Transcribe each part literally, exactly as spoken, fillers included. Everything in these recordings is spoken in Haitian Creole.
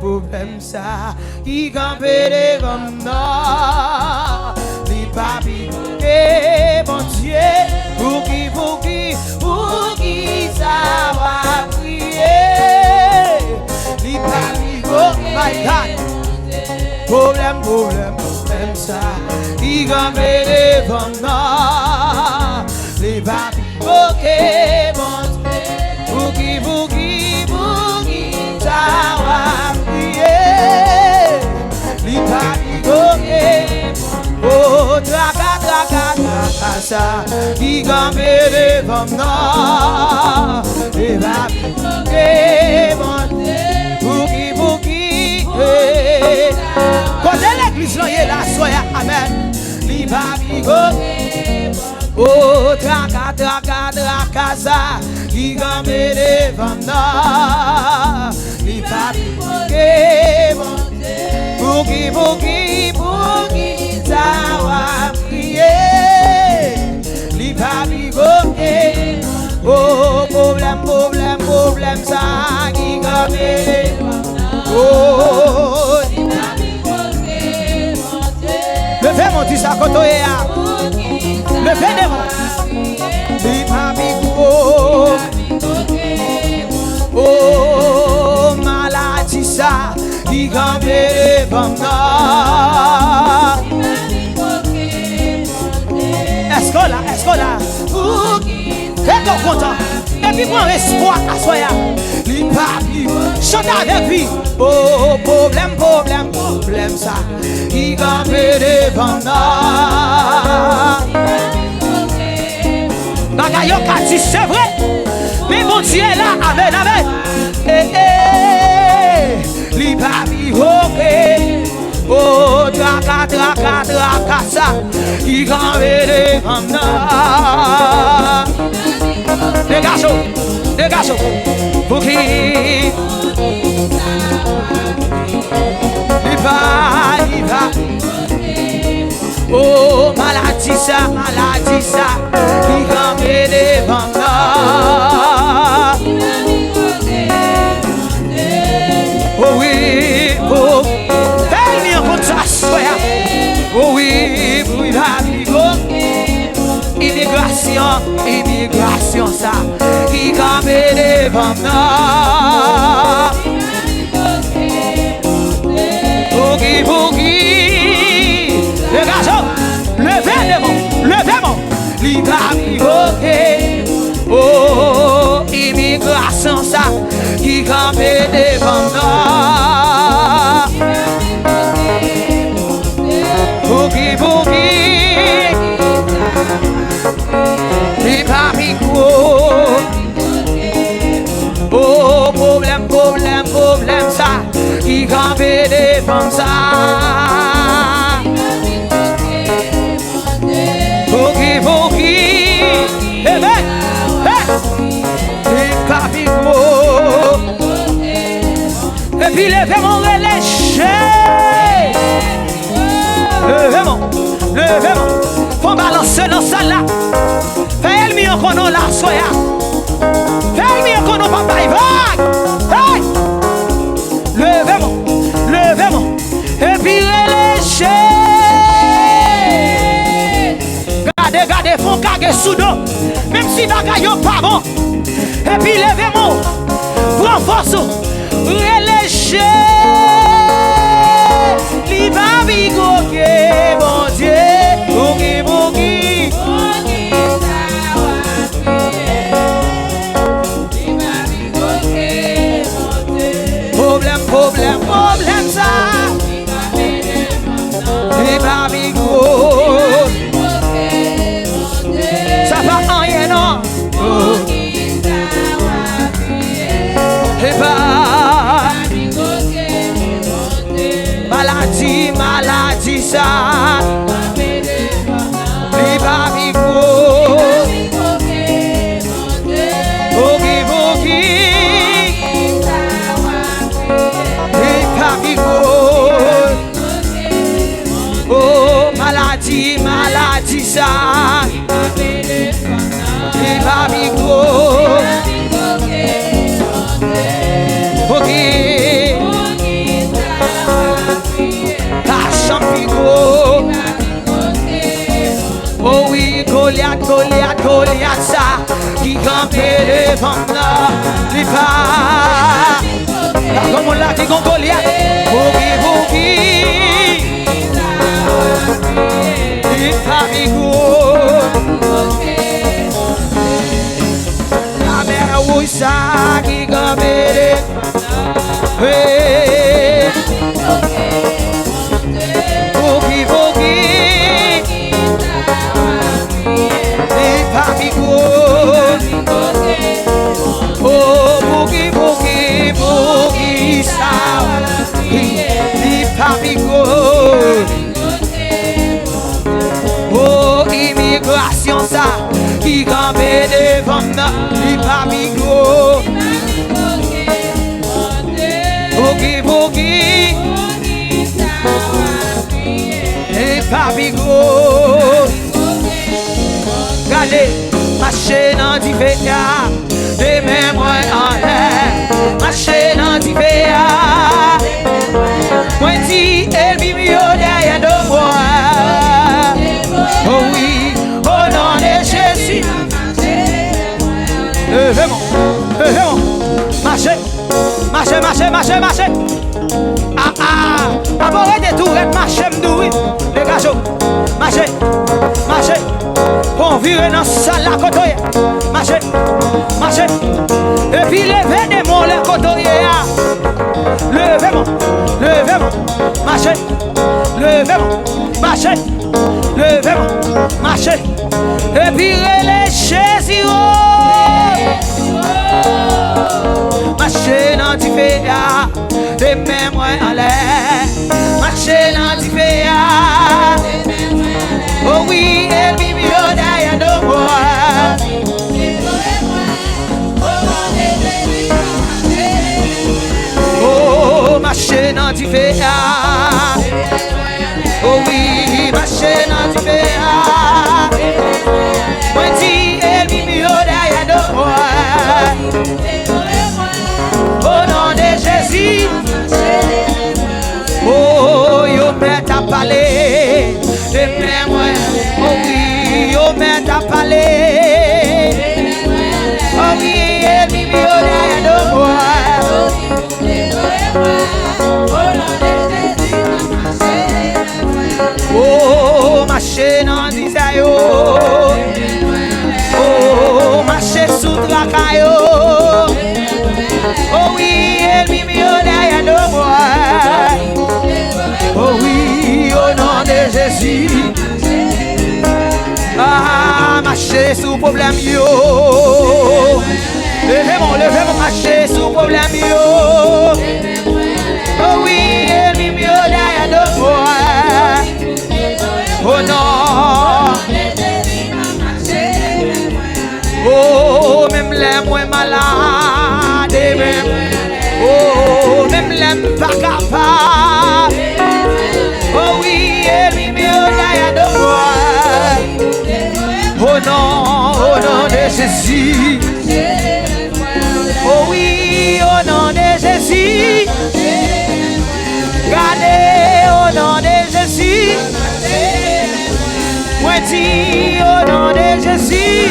Pwoblèm sa ki kanpe devan m nan, li pa pi gwo ke Bondye. Pouki, pouki, poukisa w ap kriye? Li pa pi gwo, my God. Pwoblèm, pwoblèm, pwoblèm sa ki kanpe devan m nan, li pa pi gwo ke Bondye. Pouki, pouki, poukisa w ap kriye? Li pa pi gwo ke Bondye. O traka, traka, traka sa ki kanpe devan m nan, li pa pi gwo ke Bondye. Pouki, pouki, eh. Kote legliz lan ye la, aswè a? Amèn. Li pa pi gwo. O traka, traka, traka sa ki kanpe devan m nan, li pa pi gwo ke Bondye. Pouki, pouki, poukisa w ap kriye? Li pa pi gwo ke. O pwoblèm, pwoblèm, pwoblèm sa ki kanpe. O, li pa pi gwo ke Bondye. Leve men w, di sa kote w ye a. Leve de men w. Li pa pi gwo. O maladi sa ki kanpe devan m nan. Èske w la? Èske w la? Fè kè w kontan. Epi pran espwa aswè a. Li pa pi. Chante avèk vi. O pwoblèm, pwoblèm, pwoblèm sa ki kanpe devan m nan. Bagay yo ka di se vre, men Bondye la, amèn, amèn. Eh, eh, li pa pi gwo ke. O traka, traka, traka sa ki kanpe devan m nan. Degaje w, degaje w. Pouki? Li pa, li pa. O maladi sa, maladi sa ki kanpe devan m nan. O wi, o. Fè l mi an konn sa aswè a. O wi, wi, la pi gwo. Imigrasyon, imigrasyon sa ki kanpe devan m nan. Pouki, pouki? Degaje w. Leve de men w. Leve men w. Li pa pi gwo ke. O imigrasyon sa ki kanpe devan m nan. Pouki, pouki? Li pa pi gwo. O pwoblèm, pwoblèm, pwoblèm sa ki kanpe devan m sa. Pouki, pouki? Amen. Hey! Li pa pi gwo. Epi leve men w, rele Jezi. Leve men w, leve men w. Fè w balanse nan sal la. Fè ènmi an konnen w la aswè a. Fè ènmi an konnen w p ap bay vag. Hey! Leve men w, leve men w. Epi rele Jezi. Gade, gade, fè w kage sou do. Menm si bagay yo pa bon. Epi leve men w. Pran fòs ou. Rele Jezi. Li pa pi gwo ke Bondye. Pouki, pouki? Pwoblèm, pwoblèm, pwoblèm sa. Li pa pi gwo. Sa pa anyen non. Li pa. Maladi, maladi sa. Li pa pi gwo. Pouki, pouki? Li pa pi gwo. O maladi, maladi sa. Li pa pi gwo. Pouki? Golyat sa ki kanpe devan m nan, li pa. Pa gen moun la ki gon Golyat. Bouki, bouki. Li pa pi gwo. Lamè wouj sa ki kanpe devan m nan. Hey. Bouki, bouki. Li pa pi gwo. Oh, bouki, bouki, bouki sa. Li pa pi gwo. Oh, imigrasyon sa ki kanpe devan m nan, li pa pi gwo. Bouki, bouki. Li pa pi gwo. Gade, mache nan dife a, de men mwen anlè, mache nan dife a. Mwen di ènmi m yo dèyè do mwen. Oh wi, o non de Jezi. Leve men w, leve men w. Mache. Mache, mache, mache, mache. Ah, ah. Papa, rete tou rèd, mache, m di w wi. Degaje w. Mache. Mache. Bon, vire nan sal la kote w ye. Mache. Mache. Epi leve demon lè kote w ye a. Leve men w. Leve men w. Mache. Leve men w. Mache. Leve men w. Mache. Epi rele Jezi o. Mache nan dife a, de men mwen anlè. Mache nan dife a. O wi, ènmi m yo dèyè do mwen. O, mache nan dife a. O wi, mache nan dife a. Mwen di ènmi m yo dèyè do mwen. O non de Jezi. O, yo mèt ap pale. Demen mwen, o wi, yo mèt ap pale. O wi, ènmi m yo dèyè do mwen. O, mache nan mizè yo. O, mache sou traka yo. O wi, ènmi m yo dèyè do mwen. O wi, o non de Jezi. Ah, mache sou pwoblèm yo. Leve men w, leve men w, mache sou pwoblèm yo. O wi, ènmi m yo dèyè do mwen. O non. O, menm lè mwen malad, e menm, o, menm lè m pa kapab. O wi, ènmi m yo dèyè do mwen. O non, o non de Jezi. O wi, o non de Jezi. Gade, o non de Jezi. Mwen di, o non de Jezi.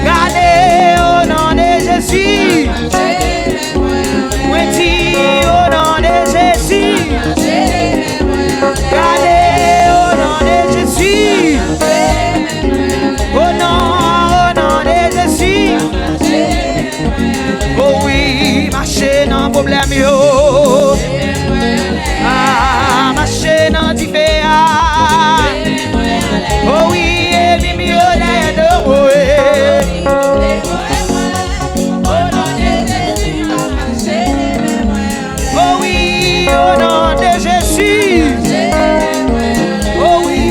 Gade, o non de Jezi. Mwen di, o non de Jezi. Gade, o non de Jezi. O non, o non de Jezi. O wi, mache nan pwoblèm yo. Ah, mache nan dife a. O wi, ènmi m yo dèyè do mwen. O wi, o non de Jezi. O wi,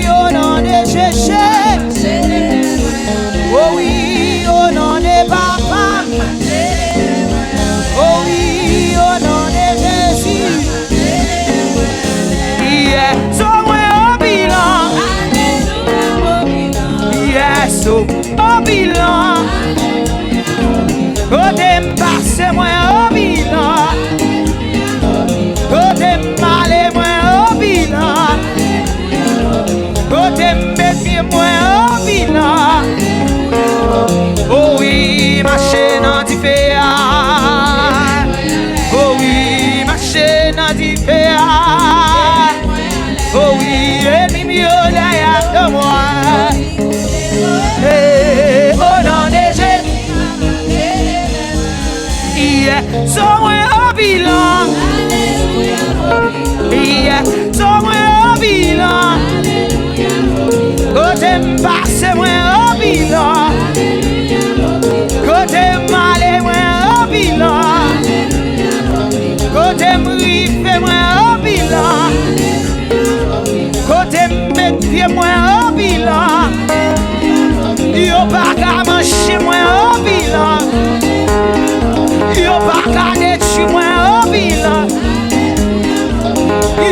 o non de Jezi. O wi, o non de Papa. O wi, o non E a, o wi, ènmi m yo dèyè de mwen. E, o non de Jezi. Yeah, so mwen o bilan. Yeah, so mwen o bilan. Kote m pase mwen o bilan. Kote m ale mwen o bilan. Kote m rive mwen o bilan. Kote m met pye mwen o bilan. Yo pa ka manche mwen o bilan. Yo pa ka detwi mwen o bilan.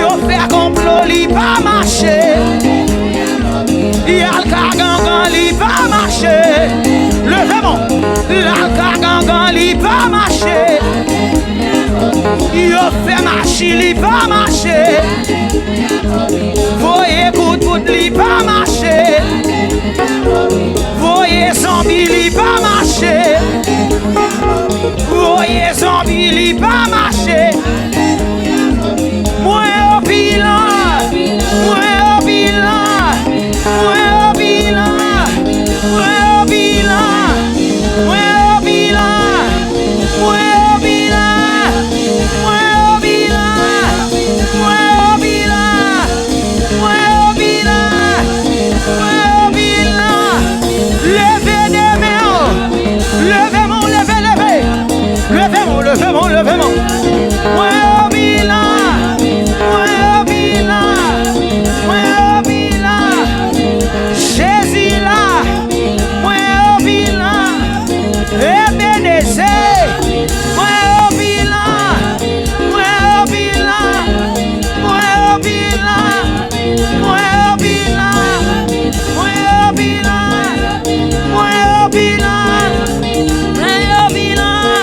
Yo fè konplo li pa mache. Y al ka gangan li pa mache. Leve men w. L al ka gangan li pa mache. Yo fè machi li pa mache. Voye kout bout li pa mache. Voye zonbi li pa mache. Voye zonbi li pa mache. Mwen o bilan. Mwen o bilan. Mwen o bilan. Mwen o bilan. Mwen o bilan. Mwen o bilan. Mwen o bilan. Mwen o bilan. Mwen o bilan. Mwen o bilan. Leve de men w. Leve men w, leve, leve. Leve men w, leve men w, leve men w. Mwen o bilan. Mwen o bilan. Mwen o bilan. Jezi la. Mwen o bilan. Ebeneze. Mwen o bilan. Mwen o bilan. Mwen o bilan. Mwen o bilan. Mwen o bilan. Mwen o bilan. Mwen o bilan.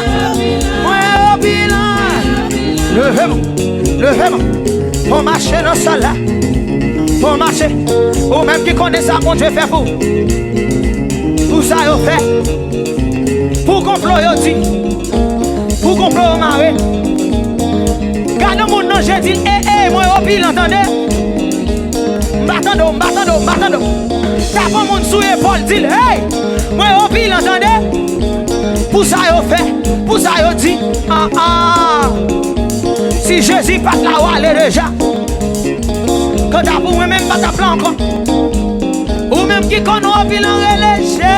Mwen o bilan. Leve men w. Leve men w. Fò w mache nan sal la. Fò w mache. Ou menm ki konnen sa Bondye fè pou ou. Pou sa yo fè. Pou konplo yo di. Pou konplo yo mare. Gade yon moun nan je di l, e, e, mwen o bilan tande. M pa tande w, m pa tande w, m pa tande w. Tape yon moun sou epòl, di l, hey, mwen o bilan tande. Pou sa yo fè, pou sa yo di, ah, ah. Si Jezi pa t la, w ale deja. Kanta pou mwen menm, m pa t ap la ankò. Ou menm ki konn w anpil an rele Je.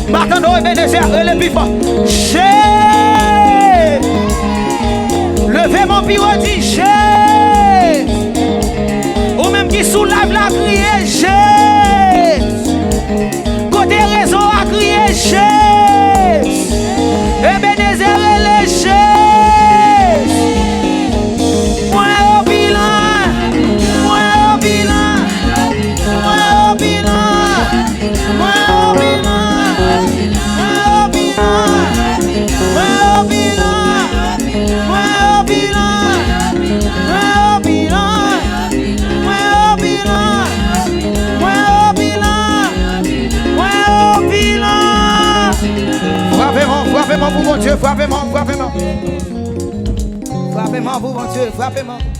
M pa tande w, Ebenezè, rele pi fò. Je. Leve men w pi wo, di Je. Ou menm ki sou live la, kriye Je. Kote rezo a, kriye Je. Ebenezè rele Je. Mwen o bilan. Mwen o bilan. Mwen o bilan. Mwen o bilan. Mwen o bilan. Mwen o bilan. Mwen o bilan. Mwen o bilan. Mwen o bilan. Mwen o bilan. Mwen o bilan. Frape men w, frape men w pou Bondye, frape men w, frape men w. Frape men w pou Bondye, frape men w.